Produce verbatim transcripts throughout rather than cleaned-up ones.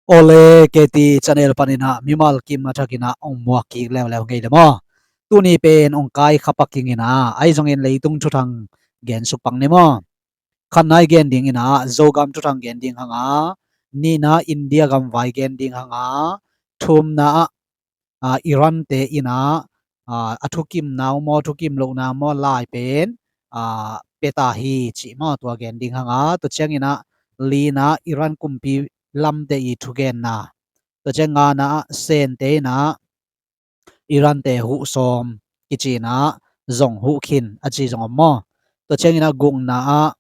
Awle, K T channel panin ah mimal kim a thakin ah hong muak kik leuleu ngei le maw. Tuni pen hong kai kha pak ing in ah, ahi zongin leitung thuthang gen suk pak ni maw. Khatna i gen ding in ah Zogam thuthang gen ding hang a, nihna India gam vai gen ding hang a, thumna ah, ah, Iran te in ah, ah, a thukimna uh maw, thukim lohna maw lai pen, ah, pia ta hi cih maw, tua gen ding hang a, tua ciangin ah lina Iran kumpi lamte i thugenna, tua ciang ngana ah Sente in ah Iran te huh sawm kici in ah zong huh khin a ci zong om maw. Tua ciangin ah gukna ah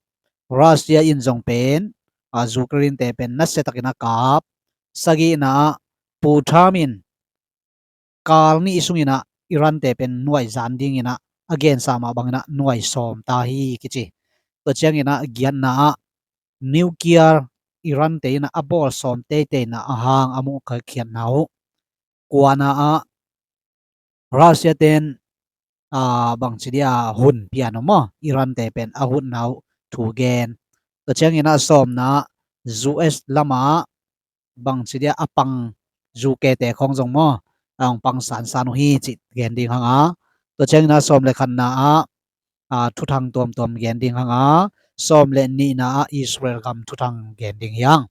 Russia in zong pen, ah, Ukraine te pen nasia takin a kap, sagihna ah Putin in kal nih sungin ah Iran te pen nuai zan dingin ah a gensa mah bangin ah nuai sawm ta hi kici. Tua ciangin ah giatna ah nuclear Iran te in ah a bawl sawm teitei na a hang a muh khiatna uh. Kuana ah Russia ten, ah, bangci dia hun pian uh maw, Iran te pen a hunna uh thu gen. Tua ciangin ah sawmna U S lamah bangci dia a pang U K te khawng zong maw, a hong pang sansan uh hi cih gen ding hang a. Tua ciangin ah sawm le khatna ah, ah, thuthang tuamtuam gen ding hang a, sawm le nihna ah Israel gam thuthang gen ding hi hang.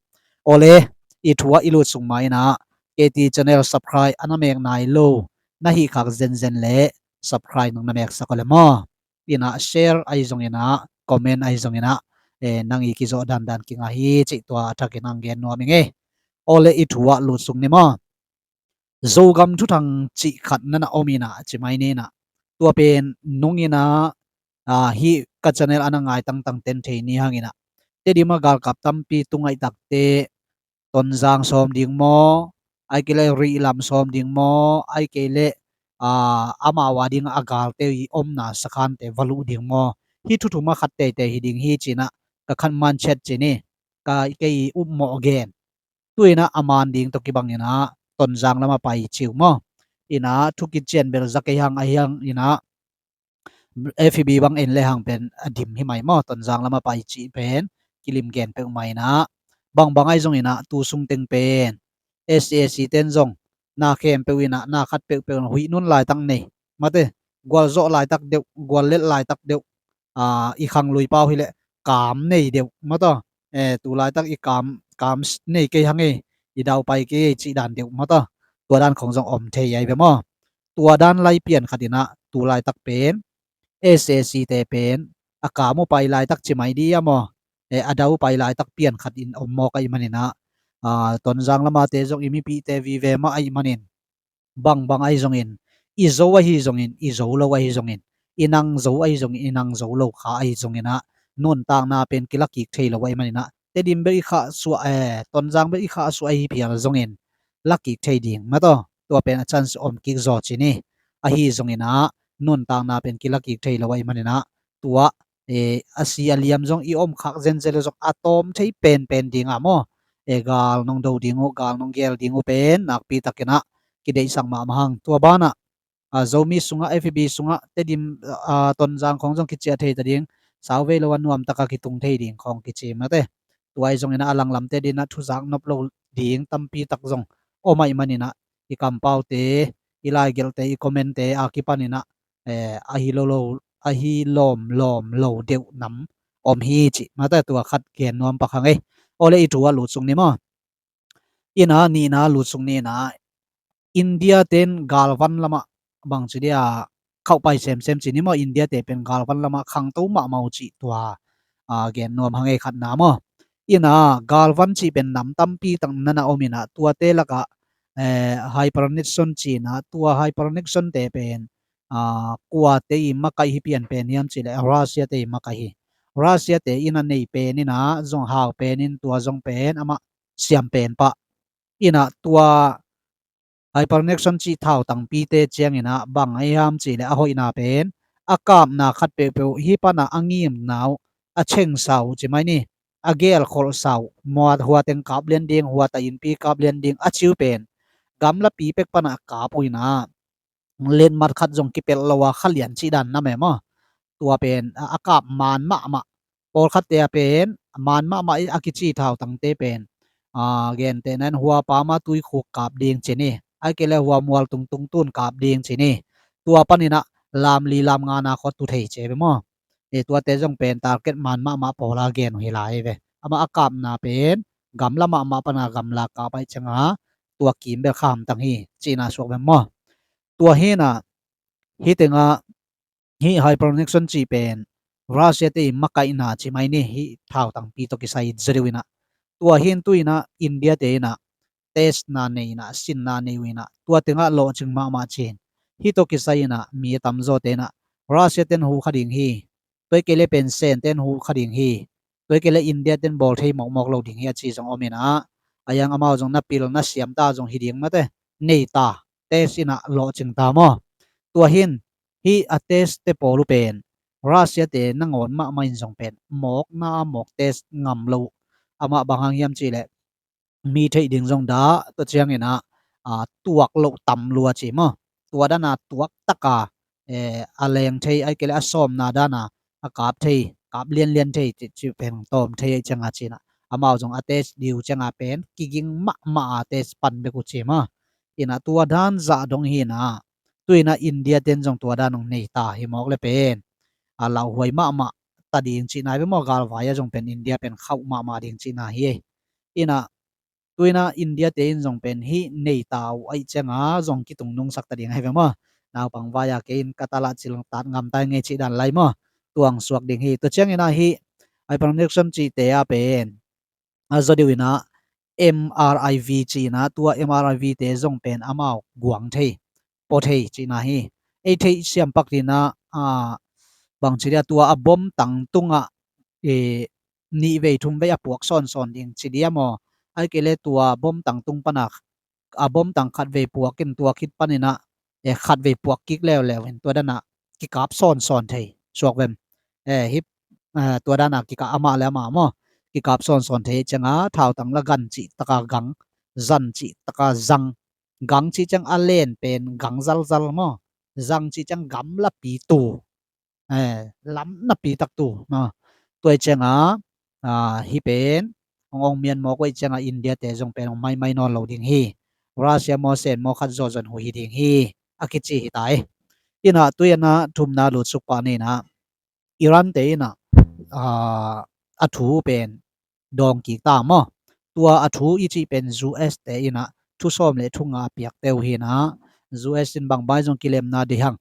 Awle, i thu ah i lut sung ma in ah K T channel subscribe a na mek nai lo na hih khak zenzen le subscribe nang na meksak aw le maw. In ah share ahi zongin ah, comment ahi zongin ah, eh, nang i kizawh dandan kingah hi cih tua a thakin hong gen nuam ing e. Awle, i thu ah lut sung ni maw. Zogam thuthang cih khat na na om in ah, ci mai ni in ah. Tua pen nung in ah, ah, hih ka channel a na ngai tangtang ten thei ni hang in ah, Tedim a galkap tampi tu ngaih takte Tonzang sawm ding maw, ahih kei leh Rihlam sawm ding maw, ahih kei leh, ah, amau a ding a galte i omna sakhante va luh ding maw, hih thu thum ah khat teitei hi ding hi ci in ah ka khat man chet ci ni, ka, kei i upmawh gen. Tu in ah a man ding tawh kibang in ah Tonzang lamah pai ci uh maw. In ah thu kician bel za kei hang ahi hang in ah F B bang en le hang pen a dim hi mai maw, Tonzang lamah pai cih pen kilim gen peuhmah in ah. Bangbang ahi zongin ah tu sung teng pen S A C ten zong na khempeuh in ah, na khat peuhpeuh in ah huih nun laitak nei, mate, gualzawh laitak deuh, guallelh laitak deuh, ah, i khanglui pau hileh kam nei deuh, mate, eh, tu laitak i kam, kam nei kei hang e, i daupai kei e cih dan deuh, mate, tua dan khong zong om thei ahi ve maw. Tua dan lai pian khat in ah tu laitak pen S A C te pen a kam uh pai laitak ci mai di a maw, eh, a dau uh pai laitak pian khat in om mawk ahih manin ah, ah, Tonzang lamate zong i mipihte vive mah ahih manin, bangbang ahi zongin, i zo ahi zongin, i zo lo ahi zongin, i nang zo ahi zongin, i nang zo lo kha ahi zongin ah, nuntakna pen kila kik thei lo ahih manin ah, Tedim bek i khahsuah, eh, Tonzang bek i khahsuah ahi phial zongin la kik thei ding, mate, tua pen a chance om kik zaw ci ni. Ahi zongin ah, nuntakna pen kila kik thei lo ahih manin ah, tua, eh, a si a liam zong i om khak zenzen le zong a tawm thei penpen ding ah maw, eh, gal nong do ding uh, gal nong gel ding uh pen nakpi takin ah kideihsak mahmah hang. Tua banah, ah, Zomi sungah, F B sungah, Tedim, ah, Tonzang khong zong kiciah thei ta ding, sauvei lo a nuamtak a kitung thei ding khong kici, mate. Tua ahi zongin ah a langlamte din ah thuzak nop lo ding tampi tak zong om ahih manin ah, i kampaute, i laigelhte, i commentte a kipanin ah, eh, ahi lo lo, ahi lawmlawm lo deuh nam om hi cih, mate, tua khat gen nuam pak hang e. Awle, i thu ah lut sung ni maw. In ah nihna lut sung ni in ah, India ten galvan lamah bangci dia khauhpai semsem ci ni maw, India te pen galvan lamah khangto mahmah uh cih tua, ah, gen nuam hang e, khatna maw. In ah galvan cih pen nam tampi tak na na om in ah, tuate lakah, eh, hypernation ci in ah, tua hypernation te pen, ah, kuate i makaih hi pianpen hiam cih leh Russia te i makaih hi. Russia te in ah nei pen in ah zong hau pen in, tua zong pen amah siam pen pah. In ah tua hypernation cih thautangpite ciangin ah bang ahi hiam cih leh a hoihna pen a kapna khat peuhpeuh hih pan ah a ngimna uh a chengsa uh ci mai ni, a gelkholhsa uh, muat hua teng kap lian ding, hua ta innpi kap lian ding a ci uh pen gamlapi pek pan ah kap uh in ah, letmat khat zong kipelh lo a kha lian cih dan nam e maw. Tua pen a, a kap man mahmah, pawlkhatte a pen man mahmah a kici thautangte pen Aa, gentehna in hua pama tuikhuk kap ding ci ni. Ai kei le hua mual tungtung tun kap ding ci ni. Tua paninah lam li lam ngana khawng tu thei ci ve maw. E, tuate zong pen target man mahmah pawla gen uh hi lai ve. Amah a kapna pen gamla mahmah pana gamla kap aih cianga tua kim bel khamtang hi cihna suak ve maw. Tua hinah hih tengah hih hypersonic cih pen Russia te i makaihna ci mai ni, hih thautangpi tawh kisai zaw deuh inah. Tua hin tu inah India te inah testna nei inah, sinna nei uh inah, tua tengah lawhcing mahmah cin. Hih tawh kisai inah mi a tamzaw te inah Russia ten hu kha ding hi. Tua i kei le pen Sen ten hu kha ding hi. Tua i kei le India ten bawl thei mawkmawk lo ding hi a ci zong om inah. A yang amau zong na pil na siam ta zong hi ding mate. Nei ta, test inah lawhcing ta maw. Tua hin hih a test te pawl uh pen Russia te nangawn mahmah in zong pen mawkna a mawk test ngam lo. Amah bang hang hiam cih leh mi theih ding zong dah, tua ciang inah, a, tuak loh tam lua ci maw. Tua dana tuak taka, e, a leng thei ai kei le a sawmna dana a kap thei, kap lianlian thei ci, ci pen tawm thei ai cianga cinah amau zong a test diu cianga pen kiging mahmah a test pan bek uh ci maw. Inah tua dan zah dong hinah tu inah India ten zong tua dan hong nei ta hi mawk le pen a lauhuai mahmah ta ding cihna hi ve maw. Galvai a zong pen India pen khauh mahmah ding cihna hi. Inah tu inah India te in zong pen hih nei ta uh aih cianga zong kitung nungsak ta ding ahi ve maw. Naupang vai-a kei in ka tala cil tat ngam tai ngei cih dan lai maw. Tuang suak ding hi. Tua ciang inah hih hypersonic cihte a pen a zaw deuh inah M R I V ci inah tua M R I V te zong pen amau guang thei, pua thei cihna hi. Ei theih siampak dinah, a, bang ci dia tua a bom tang tungah, e, nih vei thum vei a puak sawnsawn ding ci dia maw. Ai kei le tua bom tang tung pana a bom tang khat vei puak in tua khit paninah, e, khat vei puak kik leuleu in tua danah kikap sawnsawn thei suak vem. E, hip, e, tua danah kikap amah le amah maw. Kikap sawnsawn thei cianga thautang la gan cih taka gang, zan cih taka zang, gang cih ciang a len pen gang zalzal maw. Zang cih ciang gamlapi tu, e, lam napi tak tu maw. Tua i cianga, a, hih pen hong ong mian mawk uh i cianga India te zong pen hong maimai nawn lo ding hi. Russia maw Sen maw khat zawzon hu hi ding hi a kici hi ta e. Inah tu inah thumna lutsuk pah ni inah Iran te inah, a, a thu pen dawng kik ta maw. Tua a thu i cih pen U S te inah thu sawm le thu nga a piakte uh hinah U S in bang bai zong kilemna dei hang.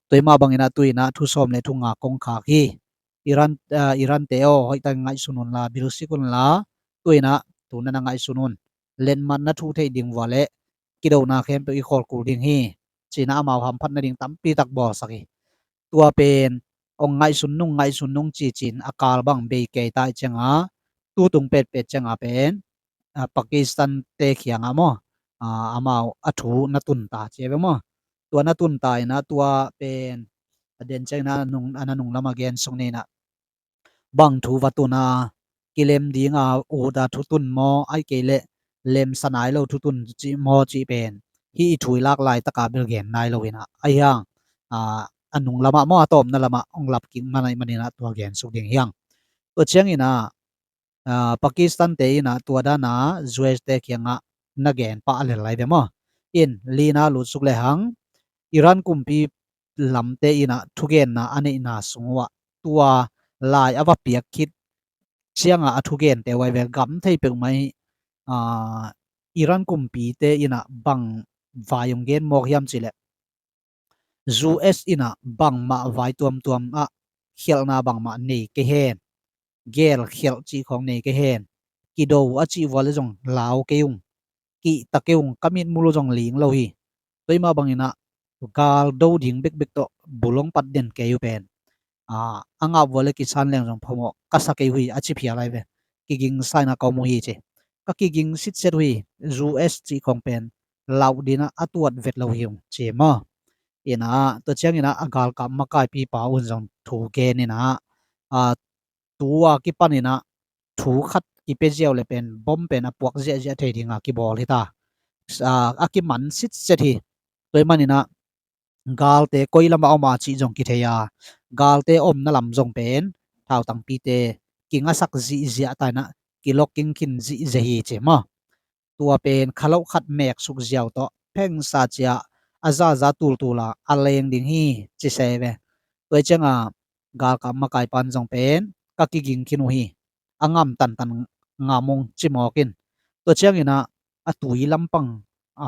Tua i mah bang inah tu inah thu sawm le thu nga kong khak hi. Iran, a, Iran te aw, hoihtak ngaihsun unla, bilsik unla, tu inah tu nana ngaihsun un. Letmat na thuh theih ding vua le kidona khempeuh i khawlkul ding hi. Cinah amau hamphat nading tampi tak bawlsak hi. Tua pen hong ngaihsun nung, ngaihsun nung cicin a kal bang bei kei ta i cianga, tutung petpet cianga pen, a, Pakistan te khiangah maw, a, amau a thu na tun ta ci ve maw. Tua na tun ta inah tua pen a den ciang inah a nung, a na nung lamah gen sung ni inah bang thu va tun a, kilem dinga ut a thu tun maw, ai kei le lemsa nai lo thu tun cih maw cih pen hih i thu i lak laitaka bel gen nai lo inah. Ai hang, a, a nung lamah maw a tawpna lamah hong lap kik man aih maninah tua gen suk ding hiang. Tua ciang inah, a, Pakistan te inah tua dana U S te khiangah na gen pah a lel lai ve maw. In lina lutsuk le hang Iran kumpi lamte inah thugenna a neihna sung uhah tua lai a va piak khit ciangah a thugente uh ai ve gam thei peuhmah hi. A, Iran kumpite inah bang vai hong gen mawk hiam cih leh U S inah bangmah vai tuamtuam ah khialhna bangmah nei kei hen. Gel khialh cih khawng nei kei hen. Kido a cih vua le zong lau kei ung. Kihta kei ung, ka mitmul uh zong ling lo hi. Tua i mah bang inah gal do ding bekbek tawh bul hong pat den kei uh pen, a, a ngap vua le kisan leng zong phamawh ka sa kei uh hi a ci phial lai ve. Kigingsa inah ka om uh hi ci. Ka kiging sitset uh hi. U S cih khawng pen lauh dinah a tuat vet lo hi ung ci maw. Inah tua ciang inah a galkap makaipipa un zong thu gen inah, a, tu a kipan inah thu khat kipia ziau le pen bom pen a puak ziahziah thei dinga kibawl hi ta. A, a kiman sitset hi. Tua i man inah galte koi lamah om a cih zong kithei a, galte omna lam zong pen thautangpite kingasak zihziah ta inah kilawking khin zihziah hi ci maw. tua pen kha loh khat meksuk ziau tawh phengsa cia a zaza tultul a a leng ding hi, ci se ve. Tua cianga galkap makai pan zong pen ka kiging khin uh hi, a ngam tantan ngam ung, ci mawk in. Tua ciangin ah a tui lampang, a,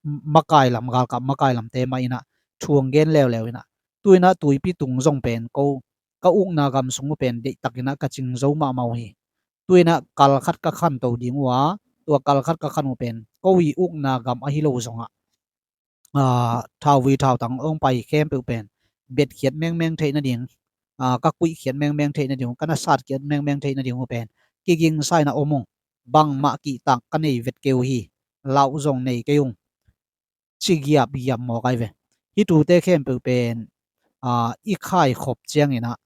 makai lam, galkap makai lamte mah in ah thu hong gen leuleu in ah, tu in ah tuipi tung zong pen ko ka ukna gam sung uh pen deihtakin ah ka cing zo mahmah uh hi. Tu in ah kal khat ka khanto ding uh a, tua kal khat ka khan uh pen ko i ukna gam ahi lo zongah, a, thauvui thautang hong pai khempeuh pen betkhiat mengmeng theih nading, a, ka kuihkhiat mengmeng theih nading uh, ka na satkhiat mengmeng theih nading uh pen kigingsa in ah om ung. Bangmah kihtak ka nei vet kei uh hi, lauh zong nei kei ung, ci giapgiap mawk ai ve. Hih tute khempeuh pen, a, i khaikhop ciangin ah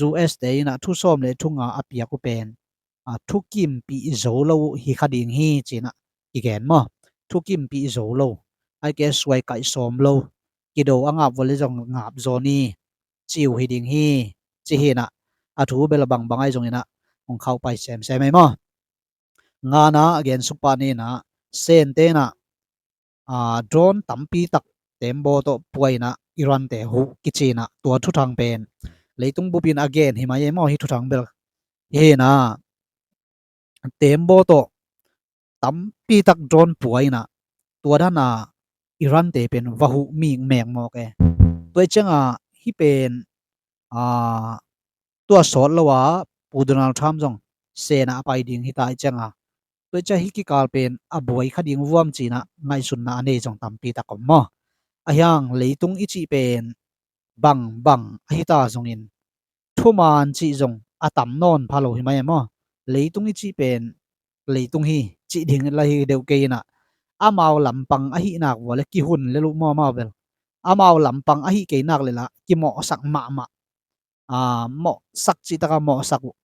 U S te in ah thu sawm le thu nga a piak uh pen, a, thukimpih zo lo uh hi kha ding hi, ci in ah kigen maw. Thukimpih zo lo, ai ke suai kaih sawm lo, kido a ngap vua le zong ngap zaw ni, ci uh hi ding hi, ci hi in ah a thu bel a bangbang ai zongin ah hong khauh pai semsem ei maw. Ngana a gen suk pah ni in ah, Sente in ah, a, drone tampi tak tembaw tawh pua in ah Iran te huh kici in ah tua thuthang pen leitung bupin a gen hi mai ei maw, hih thuthang bel. Hi in ah tembaw tawh tampi tak drone pua in ah tua dan a Iran te pen va huh mikmek mawk e. Tua cianga hih pen, a, tua sawt lo a Pu Donald Trump zong Sen ah a pai ding hi ta i cianga, tua cia hih kikal pen a buai kha ding vuam ci in ah ngaihsutna a nei zong tampi tak om maw. Ahiang leitung i cih pen bangbang ahi ta zongin thuman cih zong a tam nawn pha lo hi mai ei maw. Leitung i cih pen leitung hi cih ding la hi deuh kei in ah, amau lampang ahih nak vua le kihun le luh maw, amau bel amau lampang ahih kei nak le lah kimawhsak mahmah, a, mawhsak cih taka mawhsak uh.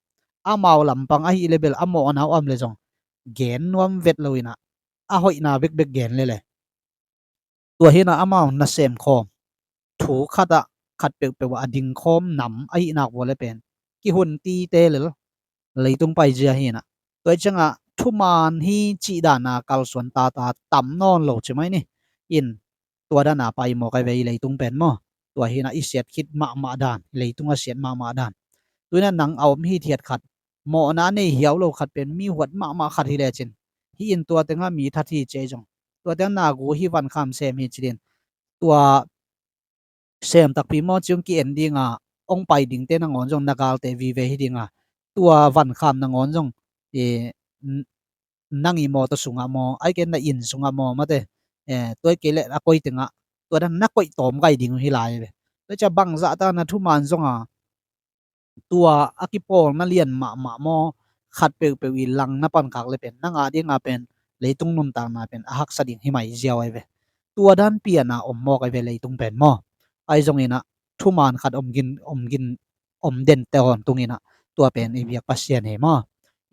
Amau lampang ahih le bel a mawhna uh om le zong gen nuam vet lo in ah a hoihna bekbek gen le le. Tua hi in ah amau nasem khawm thu khat ah khat peuhpeuh ah a ding khawm nam ahih nak vua le pen kihun tite lel leitung pai zia hi in ah. Tua i ciangah thuman hi cih dan a kalsuan tata tam nawn lo ci mai ni. In tua dan a pai mawk ai ve i leitung pen maw. Tua hi in ah i siat khit mahmah dan, i leitung a siat mahmah dan. Tu in ah nang a om hithiat khat, mawhna nei hiau lo khat pen mi huat mahmah khat hi lecin, hih in tua tengah mi that hi ci ei zong, tua tengah nagu hi, vankham sem hi ci din, tua sem takpi maw ci hong ki-en dinga hong pai dingte nangawn zong na galte vive hi dinga, tua vankham nangawn zong, e, n-, nang i mawtaw sungah maw, ai ke na inn sungah maw, mate, e, tua i kei leh a koi tengah tua dan na koih tawm gai ding uh hi lai ve. Tua cia bangzah ta na thuman zonga tua a kipawlna lian mahmah maw, khat peuhpeuh i langna pan khak le pen nang a dinga pen leitung nuntakna pen a haksa ding hi mai ziau ai ve. Tua dan piana om mawk ai ve leitung pen maw. Ai zongin ah thuman khat om gin, om gin, om den te hawn tungin ah tua pen i biak Pasian hi maw.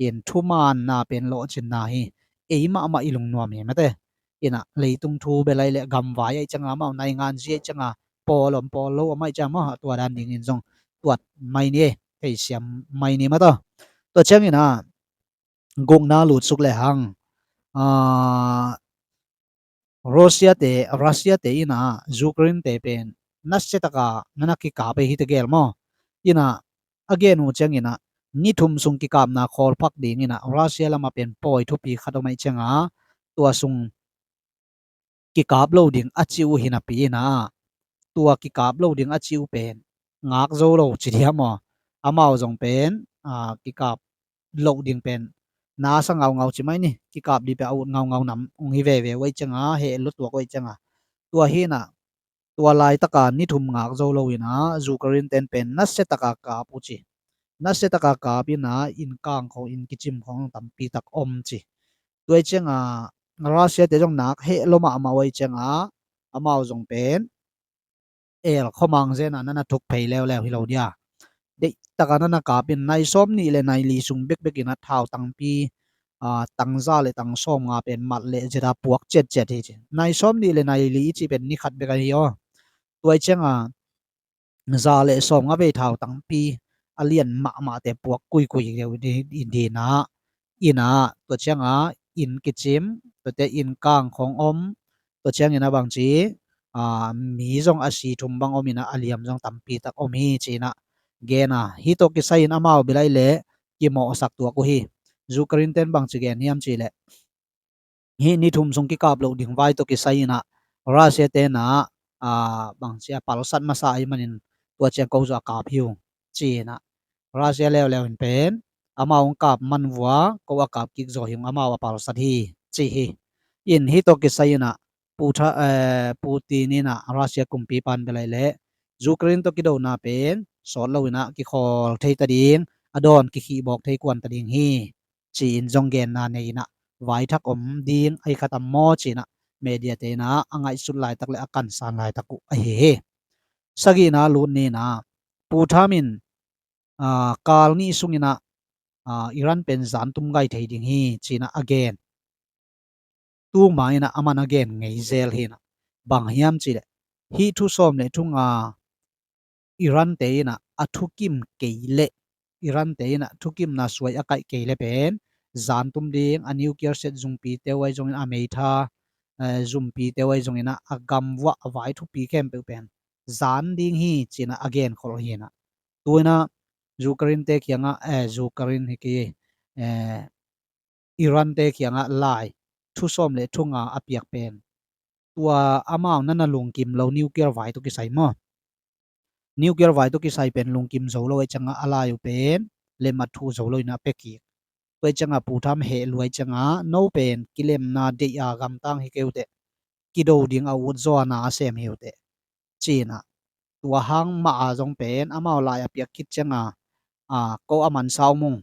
In thumanna pen lawhcinna hi. Ei mahmah i lungnuam hi mate. In ah leitung thu bel ai le gamvai ai cianga maw, naingan zi ai cianga, pawl om pawl lo om ai cianga maw, tua dan dingin zong tuat mai ni, theisiam mai ni mataw. Tua ciangin ah gukna lutsuk le hang, a, Russia te, Russia te in ah Ukraine te pen nasia taka nana kikap ei hi tegel maw. In ah a gen uh ciangin ah ni thum sung kikapna khawlphak dingin ah Russia lamah pen pawi thupi khat om ai cianga tua sung kikap lo ding a ci uh hi napi in ah, tua kikap lo ding a ci uh pen ngak zo lo ci dia maw. Amau zong pen, a, kikap lo ding pen na sa ngaungau ci mai ni, kikap dih pen a ut ngaungau nam ong hi veve uh ai cianga, heh lo tuak uh ai cianga. Tua hi in ah tua laitaka ni thum ngak zo lo in ah Ukraine ten pen nasia taka kap uh ci. Nasia taka kap in ah inn kang khong, inn kicim khong tampi tak om ci. Tua i cianga Russia te zong nak heh lo mahmah uh ai cianga amau zong pen el khuamang zena nana thuk phei leuleu hi lo dia. Deih taka nana kapin nai sawm nih le nai li sung bekbek in ah thau tangpi, a, tangza le tangsawm nga pen mat le zeta puak ciatciat hi ci. Nai sawm nih le nai li i ci pen ni khat bek ahi aw. Tua i cianga za le sawm nga vei thau tangpi a lian mahmahte puak kuikui deuh i dinah, in ah tua cianga inn kicim, te inn kang khong om, tua ciangin a bangci, a, mi zong a si thum bang om in a, a liam zong tampi tak om hi ci-in a gen a. Hih tawh kisai in amau bel ahih leh kimawhsak tuak uh hi. Ukraine ten bangci gen hiam cih leh, hih ni thum sung kikap loh ding vai tawh kisai in a, Russia ten a, a, bangci a palsat masa ahih manin tua ciang ko zong a kap hi ung ci-in a, Russia leuleu in pen amau hong kap man vua ko a kap kik zaw hi ung, amau a palsat hi ci hi. In hih tawh kisai in a Puta-, eh, Putin in a Russia kumpipa in bel ahih leh Ukraine tawh kidona pen sawt lo in a kikhawl thei ta ding, a dawn kikhihbawk thei kuan ta ding hi ci-in zong genna nei in a, vaithak om ding ahi kha tam maw ci-in a media te in a a ngaihsut laitak le a kansan laitak uh ahi hi. Sagihna lut ni in a, Putin in, a, kal nih sung in a, a, Iran pen zan tum gai thei ding hi ci-in a a gen. Tuma in a aman a gen ngei zel hi in a, bang hiam cih leh, hih thu sawm le thu nga Iran te in a a thukim kei leh, Iran te in a thukimna suai a kaih kei leh pen zan tum ding, a nuclear set zumpi te uh ahi zongin, a meitha, eh, zumpi te uh ahi zongin a, a gam vuah a vai thupi khempeuh pen zan ding hi ci-in a a genkholh hi in a. Tu in a Ukraine te kiangah, eh, Ukraine hi kei, eh, Iran te kiangah lai thu sawm le thu nga a piak pen, tua amau na na lungkim lo nuclear vai tawh kisai maw? Nuclear vai tawh kisai pen lungkim zo lo ahih ciangah a lai uh pen lemmat thu zo lo in a pia kik. Tua ahih ciangah Putin heh lua ahih ciangah, no pen kilemna deih a gamtang hi kei uh teh, kido ding a ut zaw a na a sem hi uh teh ci-in a, tua hang mah a zong pen amau lai a piak khit ciangah, a, ko a mansa om ung,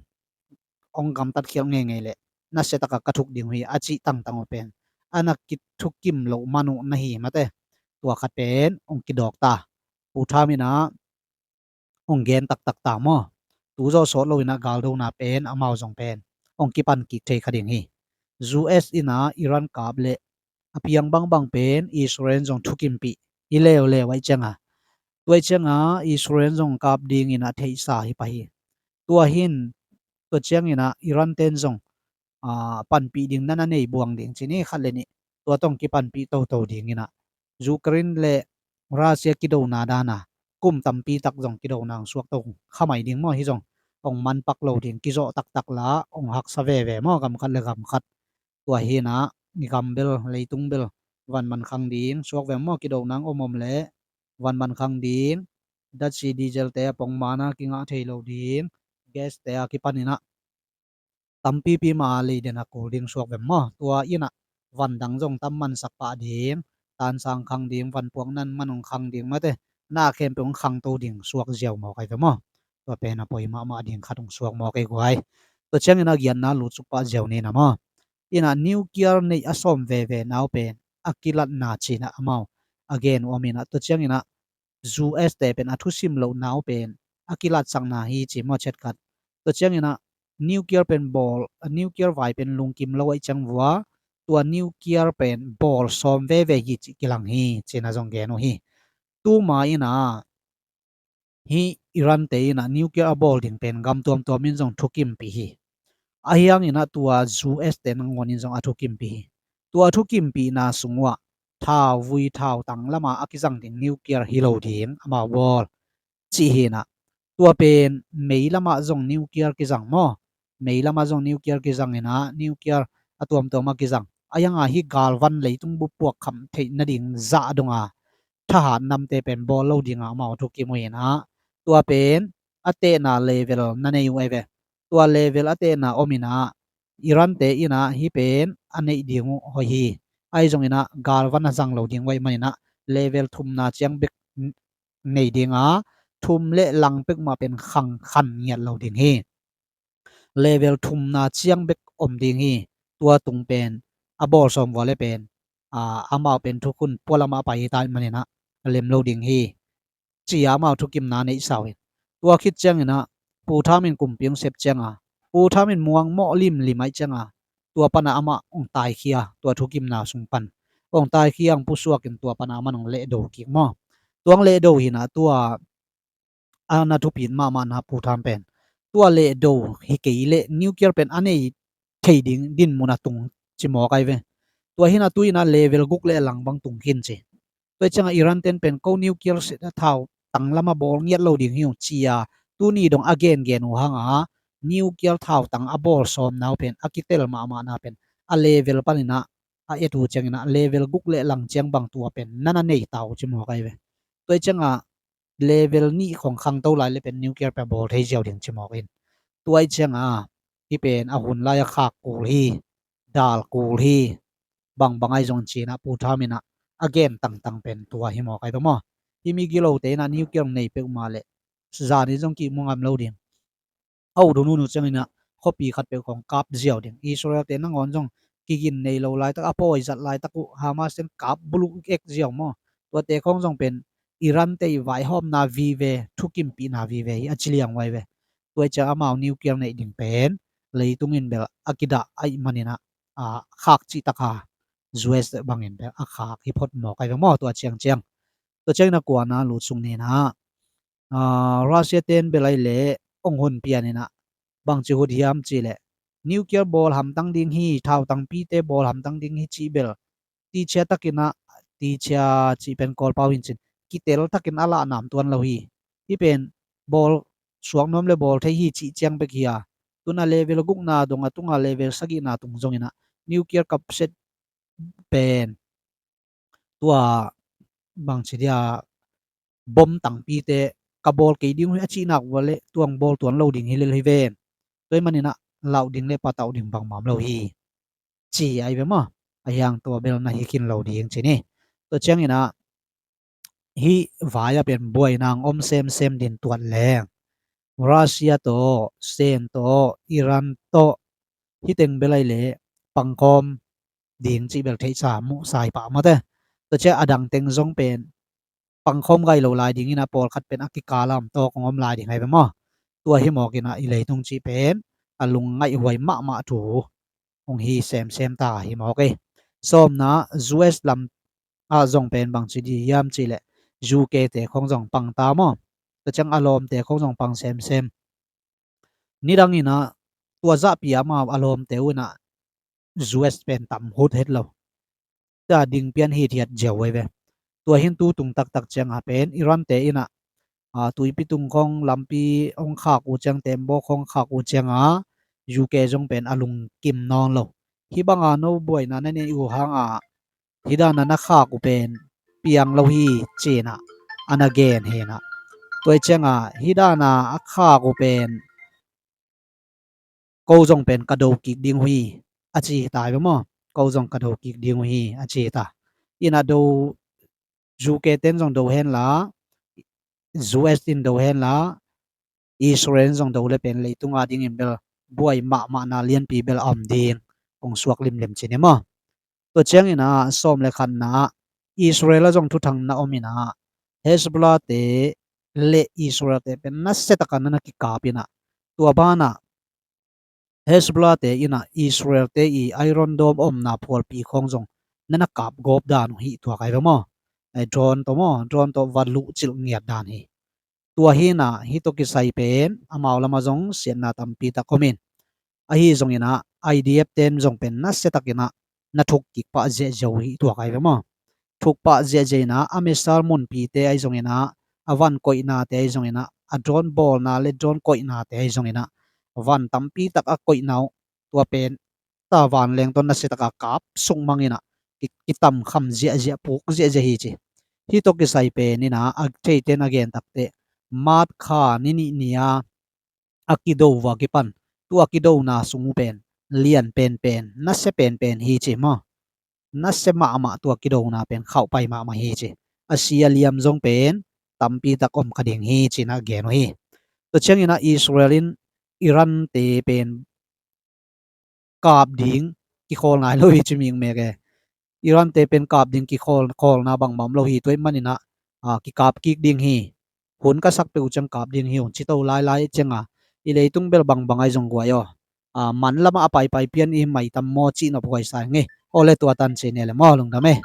hong gamtat khial ngeingei leh nasia taka ka thuk ding uh hi a cih tangtang uh pen a na kithukim loh man uh na hi mate. Tua khat pen hong kidawk ta. Putin in a hong gen taktak ta maw? Tu zaw sawt lo in a galdona pen amau zong pen hong kipan kik thei kha ding hi. U S in a Iran kap leh a piang bangbang pen Israel zong thukimpih hi leuleu ahih ciangah, tua ahih ciangah Israel zong kap ding in a theihsa hi pah hi. Tua hi in, tua ciangin a Iran ten zong, a, panpih ding na na nei buang ding ci ni khat le nih, tua tawh hong kipanpih toto ding in a, Ukraine le Russia kidona dan a kum tampi tak zong kidona hong suak to kha mai ding maw? Hih zong hong manpak lo ding, kizawh taktak la hong haksa veve maw, gam khat le gam khat. Tua hi in a, i gam bel, leitung bel van man khang ding suak veng maw? Kidona hong om om leh van man khang ding, datsi diesel te a pongman a kingah thei lo ding, gas te a kipan in a tampipi mah a lei den a kul ding suak veng maw? Tua in a van dang zong tam mansak pah ding, tansang khang ding, vanpuak nan man hong khang ding mate, na khempeuh hong khangto ding suak ziau mawk ahi ve maw? Tua pen a poi mahmah ding khat hong suak mawk ahi guai. Tua ciangin a giatna lutsuk pah ziau ni in a maw? In a nuclear neih a sawm veve nau pen a kilatna ci in a amau a gen uh om in a, tua ciangin a U S te pen a thusim loh nau pen a kilatsakna hi ci maw, chet khat. Tua ciangin a nuclear pen bawl, a nuclear vai pen lungkim lo ahih ciang vua, tua nuclear pen bawl sawm veve hi cih kilang hi ci in a zong gen uh hi. Tuma in a hih Iran te in a nuclear a bawl ding pen gam tuamtuam in zong thukimpih hi. Ahi hangin a tua U S te nangawn in zong a thukimpih hi. Tua a thukimpihna sung uah thauvui thautang lamah a kizang ding nuclear hi lo ding amau bawl ci hi in a, tua pen mei lamah zong nuclear kizang maw? Mei lamah zong nuclear kizang in a, nuclear a tuamtuam a kizang. Ahi hang a hih galvan leitung bup puak khamh theih nading zah dong a thahat namte pen bawl lo ding a amau thukim uh hi in a, tua pen a tehna level na nei uh ahi ve. Tua level a tehna om in a, Iran te in a hih pen a neih ding uh hoih hi. Ahi zongin a galvan a zang lo ding uh ahih manin a level thumna ciang bek nei ding a, thum le lang pek mah pen khang khan ngiat lo ding hi. Level thumna ciang bek om ding hi. Tua tung pen a bawl sawm vua le pen, a, amau pen thukhun pualam ah a pai hi ta ahih manin a lem lo ding hi, ci a amau thukimna neihsa uh hi. Tua khit ciangin a Putin in kumpi hong sep ciang a, Putin in muang mawh limlim ahih ciang a, tua pan a amah hong taikhia, tua thukimna sung pan hong taikhia, hong pusuak in tua pan a amah hong lehdo kik maw? Tua hong lehdo hi in a, tua a na thupit mahmahna Putin pen, tua lehdo hi kei leh nuclear pen a nei thei ding dinmun a tung ci mawk ahi ve. Tua hi-in ah tu-in ah level guk le lang bang tung khin ci. Tua hi ciangah Iran ten pen ko nuclear set a thau tang lamah bawl ngiat lo ding hi ung ci-a tuni dong a gengen uh hangah nuclear thau tang a bawl sawmna uh pen a kitel mahmahna pen a level panin ah a et uh ciangin ah level guk le lang ciang bang tua pen na na nei ta uh ci mawk ahi ve. Tua hi ciangah level nih khong khangto lai le pen nuclear pen bawl thei ziau ding ci mawk in. Tua hi ciangah hih pen a hun lai a khak kul hi, dal kul hi, bangbang ahi zong ci-in ah Pu Trump in ah a gen tangtang pen tua hi mawk ahi ve maw. Hih mi gilote in ah nuclear nei peuhmah leh zanin zong kihmu ngam lo ding. A ut hun hun uh ciangin ah khuapi khat peuh khong kap ziau ding. Israel te nangawn zong kigin nei lo laitak, a pawi zat laitak uh Hamas ten kap buluk ek ziau maw. Tuate khong zong pen Iran te i vaihawmna vive, thukimpihna vive hi a ci liang uh ahi ve. Tua hi ciang amau nuclear neih ding pen leitung in bel a kidah ahih manin ah, a, khak cih taka U S bangin bel a khak hi phot mawk ahi ve maw tua ciangciang. Tua ciangin a kuana lutsuk ni-in ah, a, Russia ten bel ahih leh hong hun pian in ah bangci hut hiam cih leh nuclear bawl hamtang ding hi, thau tangpite bawl hamtang ding hi cih bel tichia takin ah, tichia cih pen Kawlpau in cin, kitel takin a lah nam tuan lo hi. Hih pen bawl suak nuam le bawl thei hi cih ciang bek hi a, tun a level gukna dong a tunga level sagihna tung zongin ah nuclear kap set pen tua bangci dia bom tangpite ka bawl kei ding uh hi a cih nak uh a leh tua hong bawl tuan lo ding hi lel hi ven. Tua ahih manin ah lauh ding le patauh ding bangmah om lo hi ci ahi ve maw. A hiang tua bel na hi khin lo ding ci ni. Tua ciangin ah hih vai ah pen buaina hong om semsem ding tuat leng Russia tawh, Sen tawh, Iran tawh, hih teng bel ahih leh pangkhawm ding cih bel theihsa muhsa hi pah maw te. Tua ciang a dang teng zong pen pangkhawm gai lo lai dingin ah pawlkhat pen a kikal a om tawk hong om lai ding ahi ve maw. Tua hi mawkin ah i leitung cih pen a lungngaihhuai mahmah thu hong hi semsem ta hi mawk hi. Sawmna, U S lam ah zong pen bangci ding hiam cih leh U K te khong zong pang ta maw. Tua ciang a lawmte khong zong pang semsem. Nidangin ah tua zahpi ah amau a lawmte uh in ah U S pen tam hut het lo. Tua ding pian hithiat ziau ahi ve. Tua hi-in tu tung taktak ciangah pen Iran te in ah, a, tuipi tung khong lampi hong khak uh ciang, tembaw khong khak uh ciangah U K zong pen a lungkim nawn lo. Hih banga no buaina na neih uh hangah hih dana na khak uh pen piang lo hi ci-in ah a na gen hi-in ah. Tua hi ciangah hih dana a khak uh pen ko zong pen ka do kik ding uh hi a ci hi ta hi ve maw. Ko zong ka do kik ding uh hi a ci hi ta. In ah do U K ten zong do hen la, U S in do hen la, Israel zong do le pen leitung a dingin bel buai mahmahna lianpi bel a om ding hong suak limlim ci ni maw. Tua ciangin ah sawm le khatna ah Israel ah zong thuthang na om in ah Hezbollah te le Israel te pen nasia taka na na kikap in ah tua banah Hezbollah te in ah Israel te i Iron Dome omna phualpi khawng zong na na kap gawp dan uh hi tuak ahi ve maw. Ai, drone tawh maw, drone tawh va luhcilh ngiat dan hi. Tua hi-in ah hih tawh kisai pen amau lamah zong siatna tampi tak om in, ahi zongin ah I D F ten zong pen nasia takin ah na thuk kik pah ziahziah uh hi tuak ahi ve maw. Thuk pah ziahziah in ah a missile munpite ahi zongin ah, a van koihnate ahi zongin ah, a drone bawlna le drone koihnate ahi zongin ah van tampi tak a koihna uh tua pen ta vanleng tawh nasia taka kap sukmang in ah ki, kitamkham ziahziah, puk ziahziah hi ci. Hih tawh kisai pen in ah a theiten a gen takteh March kha ni nih ni-a a kido uh a kipan tua kidona sung uh pen lian penpen, nasia penpen hi ci maw. Nasia mahmah tua kidona pen khauhpai mahmah hi ci. A si a liam zong pen tampi tak om kha ding hi ci-in ah gen uh hi. Tua ciangin ah Israel in Iran te pen kap ding kikhawl nai lo hi ci mikmek e. Iran te pen kap ding kikhawl, khawlna bangmah om lo hi. Tua ahih manin ah, a, kikap kik ding hi. Hun ka sak peuh uh ciang kap ding hi hong ci to lailai ciangah i leitung bel bangbang ahi zong guai aw. A, man lamah a paipai pian i maitam maw cih nop huai sa ing e. Aw le tua tan ci ni le maw, lungdam e.